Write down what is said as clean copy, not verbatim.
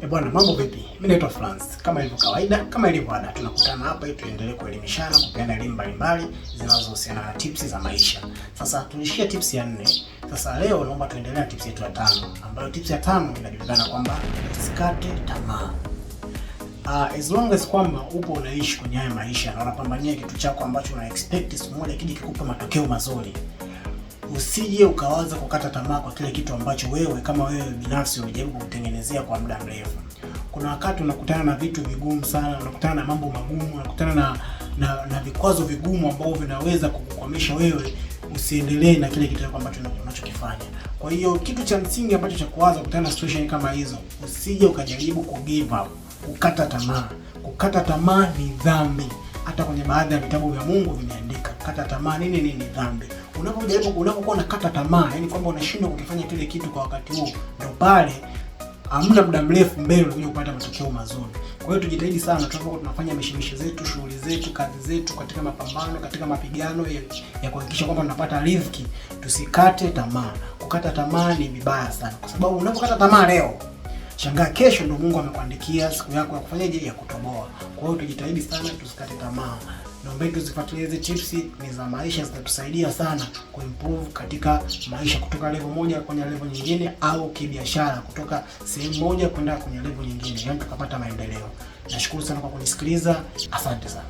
E bwana, mambo vipi? Mimi naitwa Frans. Kama ilivyo kawaida, kama ilivyo ada, tunakutana hapa ili tuendelee kuelimishana, kupeana elimu mbalimbali zinazohusiana na tips za maisha. Sasa tulishia tips ya 4. Sasa leo naomba tuendelee na tips yetu ya 5, ambayo tips ya 5 inajulikana kwamba usikate tamaa. As long as kwamba upo unaishi kwenye haya maisha na unapambania kitu chako ambacho una expect siku moja kije kikupe matokeo mazuri, usije ukawaza kukata tamaa kwa kile kitu ambacho wewe kama wewe binafsi umejaribu kutengenezea kwa muda mrefu. Kuna wakati unakutana na vitu vigumu sana, unakutana na mambo magumu, unakutana na vikwazo vigumu ambavyo vinaweza kukukwamisha wewe usiendelee na kile kitu ambacho unachokifanya. Kwa hiyo kitu cha msingi ambacho cha kuwaza kukutana na situation kama hizo, usije ukajaribu ku give up, kukata tamaa. Kukata tamaa ni dhambi. Hata kwenye baadhi ya vitabu vya Mungu vimeandika kata tamaa nini nini dhambi. Unapojaribu, unapokuwa unakata tamaa, yani kwamba unashindwa kukifanya kile kitu kwa wakati huo, ndio pale hamna muda mrefu mbele unakuja kupata matokeo mazuri. Kwa hiyo tujitahidi sana tunapokuwa tunafanya mishemishe zetu, shughuli zetu, kazi zetu, katika mapambano, katika mapigano ya kuhakikisha kwamba tunapata riziki, tusikate tamaa. Kukata tamaa ni vibaya sana, kwa sababu unapokata tamaa leo, shangaa kesho ndo Mungu amekuandikia siku yako ya kufanyaje, ya kutoboa. Kwa hiyo tujitahidi sana tusikate tamaa. Naomba tuzifuatilie hizi tips, ni za maisha, zitatusaidia sana kuimprove katika maisha, kutoka level moja kwenye level nyingine, au kibiashara, kutoka sehemu moja kwenda kwenye level nyingine, yaani tukapata maendeleo. Nashukuru sana kwa kunisikiliza, asante sana.